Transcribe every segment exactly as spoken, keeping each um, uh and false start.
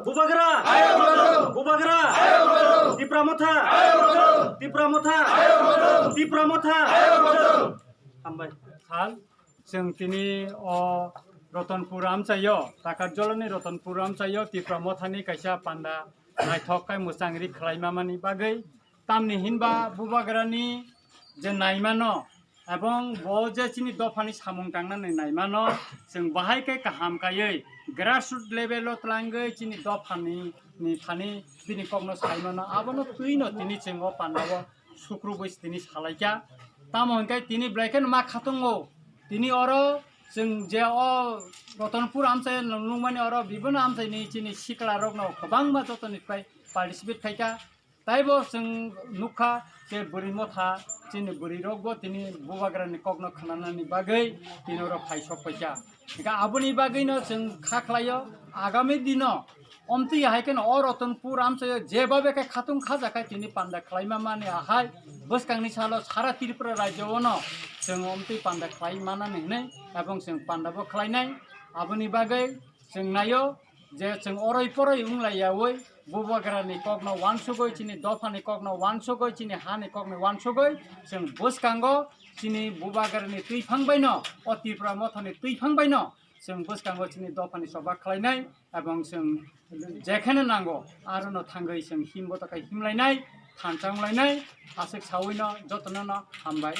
Bubagra! Bubagra! Tipra Motha! Tipra Motha! Tipra Motha! Hambai. Sal, chwng tini o Ratanpur amchaio, Takarjolani Ratanpur amchaio Tipra Mothani kaisa panda naithok khai mwchangri khlaima mani bagwi, tamni hinba Bubagrani je naimano, ebong bo je chini dophani samung tangnani naimano, chwng bahai khe kaham kaiwi grassroot level o tlangwi chini dophani ni thani bini kokno saimano, abono twino tini chwng o pandao sukrubwi tini salaikha. Tamo hwnkhe tini belai kheno ma khatungo, tini oro chwng je o Ratanpur amchai nungmani oro bibino amchaini chini siklarokno kwbangma jotoni khlai participate khaikha. Taibo chwng nukha je bwrwi motha, chini bwrwirokbo tini Bubagrani kokno khnanani bagwi tini oro phai sok paikha. Hingkhe aboni bagwino chwng kha khlaio, agami dino omtwi hai kheno o Ratanpur amchaio jebabe khe khatung khajakha tini panda khlaima mani ahai bwskangni salo sara Tripura rajyo ono chwng omtwi panda khlai manani hwnwi ebong chwng pandabo khlainai. Aboni bagwi chwng naio je chwng oroi poroi wng laiyaui Bubagrani kokno wansugoi, chini dophani kokno wansugoi, chini hani kokno wansugoi, chwng bwskango chini Bubagrani twiphang baino, o Tipra Mothani twiphang baino chwng bwskango chini dophani choba khlainai, ebong chwng jekheno nango arono thangwi chwng himbo takhai himlainai, thansa wnglainai, aswk sawino jotono no hambai.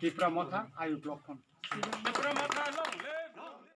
Tipra Motha, Ayuk Lokhon.